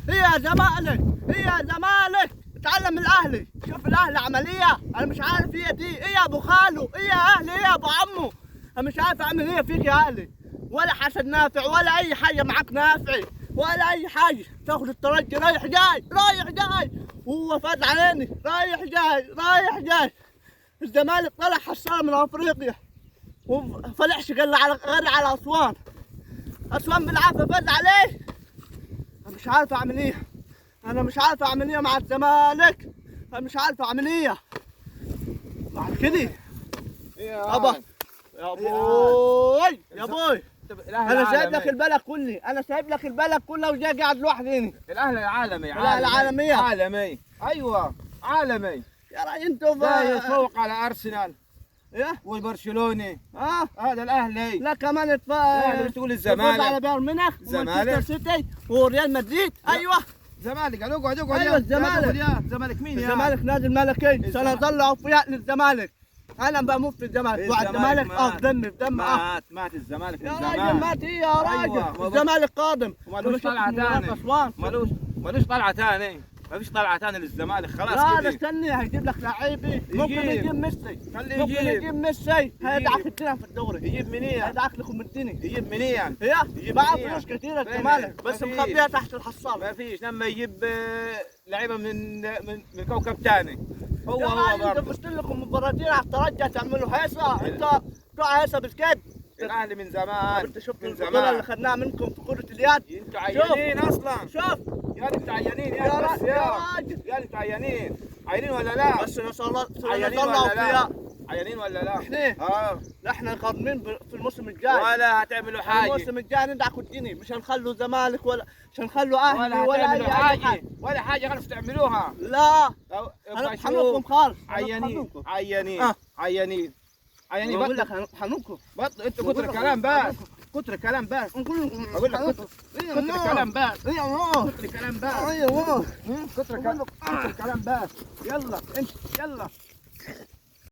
ايه يا زمالك، ايه يا زمالك، اتعلم من الاهلي، شوف الاهلي عملية، انا مش عارف هي دي، ايه يا ابو خالو، ايه يا اهلي، ايه يا ابو عمو، انا مش عارف اعمل ايه فيك يا اهلي، ولا حسن نافع ولا اي حاجة معاك نافع ولا اي حاجة، تاخد الترجي رايح جاي رايح جاي، وهو فات عليني رايح جاي رايح جاي. الزمالك طلع حصان من افريقيا وفلحش قال على غير على اسوان، اسوان بالعافية فاز عليه. انا مش عارف اعمل ايه، انا مش عارف اعمل ايه مع الزمالك، انا مش عارف اعمل ايه مع كده. ابا يا بوي يا بوي، انا سايب لك البلد كلي، انا سايب لك البلد كلها وجاي قاعد لوحدي هنا. الاهلي العالمي، الاهلي العالمية، عالمي، ايوه عالمي يا راجل. انتوا لا يتفوق على ارسنال ايه والبرشلوني. هذا الاهلي. لا كمان الاهلي بتقول الزمالك على بايرن ميونخ ومانشستر سيتي وريال مدريد. ايوه الزمالك قالوا اقعد اقعد. ايوه الزمالك. الزمالك مين يا الزمالك؟ نادي الملكي، سنظل اوفياء للزمالك. انا بموت في الزمالك، وعلى الزمالك في دمي في دم. مات الزمالك يا راجل، مات ايه يا راجل؟ الزمالك قادم، مالوش طلعه ثاني، مالوش طلعه ثاني، ما فيش طلعه ثانية للزمالك خلاص. لا لا استني، هيجيب لك لعيبة، ممكن يجيب ميسي، ممكن يجيب ميسي، هيدعك الدنيا في الدوري. يجيب منين؟ هيدعك لكم الدنيا. يجيب منين يعني؟ ايه معاه فلوس كثيرة الزمالك، بس مخبيها تحت الحصاله. ما فيش، لما يجيب لعيبة من من من كوكب ثاني. هو هو برضه انتوا فزت لكم مباراتين على الترجي تعملوا هيصه، انتوا بتوع هيصه بالكذب. الاهلي من زمان، انت شفت البطولة اللي خدناها منكم في كره اليد؟ انتوا عيانين اصلا. شوف يا انتوا عيانين يا بس يا راجل، يا انتوا عيانين، عيانين ولا لا؟ بس ان شاء الله عيانين ولا لا؟ عيانين ولا لا؟ احنا لا، احنا قادمين في الموسم الجاي، ولا هتعملوا حاجة. الموسم الجاي ندعكوا الدنيا، مش هنخلوا زمالك ولا مش هنخلوا اهلي ولا اي حاجة، ولا حاجة خالص تعملوها. لا هنطحنوكم خالص. عيانين عيانين عيانين عيانين. بقول لك هنطحنوكم. بطل انتوا كتر كلام بس، كتر كلام بس، بقول لك كتر كلام بس، كتر كلام بس، ايوه كتر كلام بس. يلا انت يلا.